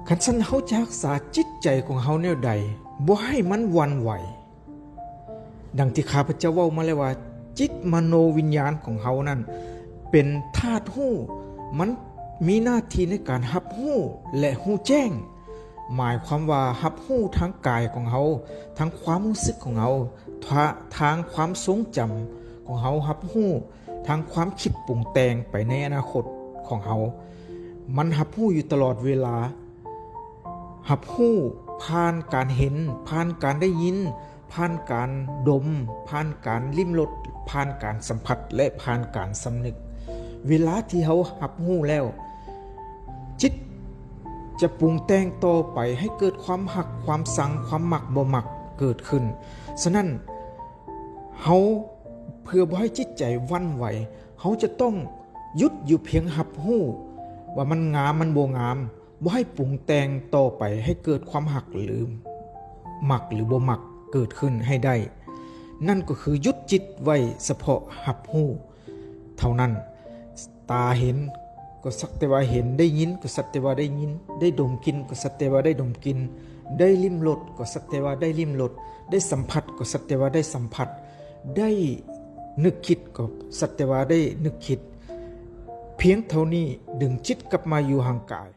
ຄັນຊັ້ນເຮົາຈະຮັກສາຈິດໃຈຂອງເຮົາແນວໃດ ບໍ່ໃຫ້ມັນຫວັ່ນໄຫວ? ດັ່ງທີ່ຂ້າພະເຈົ້າເວົ້າມາແລ້ວວ່າ ຈິດມະໂນວິນຍານຂອງເຮົານັ້ນ ເປັນທາດຮູ້, ມັນມີໜ້າທີ່ໃນການຮັບຮູ້ ແລະ ຮູ້ແຈ້ງ, ໝາຍຄວາມວ່າຮັບຮູ້ທາງກາຍຂອງເຮົາ, ທາງຄວາມຮູ້ສຶກຂອງເຮົາ, ທາ- ທາງຄວາມຊົງຈຳຂອງເຮົາ, ຮັບຮູ້ທາງຄວາມຄິດປຸງແຕ່ງໄປໃນອະນາຄົດຂອງເຮົາ. ມັນຮັບຮູ້ຢູ່ຕະຫຼອດເວລາ, ຮັບຮູ້ຜ່ານການເຫັນ, ຜ່ານການໄດ້ຍິນ, ຜ່ານການດົມ, ຜ່ານການລິມລົດ, ຜ່ານການສຳຜັດ ແລະ ຜ່ານການສຳນຶກ. ເວລາທີ່ເຮົາຮັບຮູ້ແລ້ວ, ຈິດຈະປຸງແຕ່ງຕໍ່ໄປໃຫ້ເກີດຄວາມຮັກ, ຄວາມຊັງ, ຄວາມມັກບໍ່ມັກເກີດຂຶ້ນ. ສະນັ້ນ, ເຮົາ ເພື່ອບໍ່ໃຫ້ຈິດໃຈຫວັ່ນໄຫວ, ເຮົາຈະຕ້ອງຢຸດຢູ່ພຽງຮັບຮູ້ວ່າມັນງາມ, ມັນບໍ່ງາມ, ບໍ່ໃຫ້ປຸງແຕ່ງຕໍ່ໄປໃຫ້ເກີດຄວາມຮັກ ຫຼື ມັກ ຫຼື ບໍ່ມັກເກີດຂຶ້ນໃຫ້ໄດ້. ນັ້ນກໍຄືຢຸດຈິດໄວ້ສະເພາະຮັບຮູ້ເທົ່ານັ້ນ. ຕາເຫັນກໍສັກແຕ່ວ່າເຫັນ, ໄດ້ຍິນກໍສັກແຕ່ວ່າໄດ້ຍິນ, ໄດ້ດົມກິ່ນກໍສັກແຕ່ວ່າໄດ້ດົມກິ່ນ, ໄດ້ລິມລົດກໍສັກແຕ່ວ່າໄດ້ລິມລົດ, ໄດ້ສຳຜັດກໍສັກແຕ່ວ່າໄດ້ສຳຜັດ, ໄດ້ນຶກຄິດກໍສັກແຕ່ວ່າໄດ້ນຶກຄິດ. ພຽງເທົ່ານີ້ດຶງຈິດກັບມາຢູ່ຮ່າງກາຍ.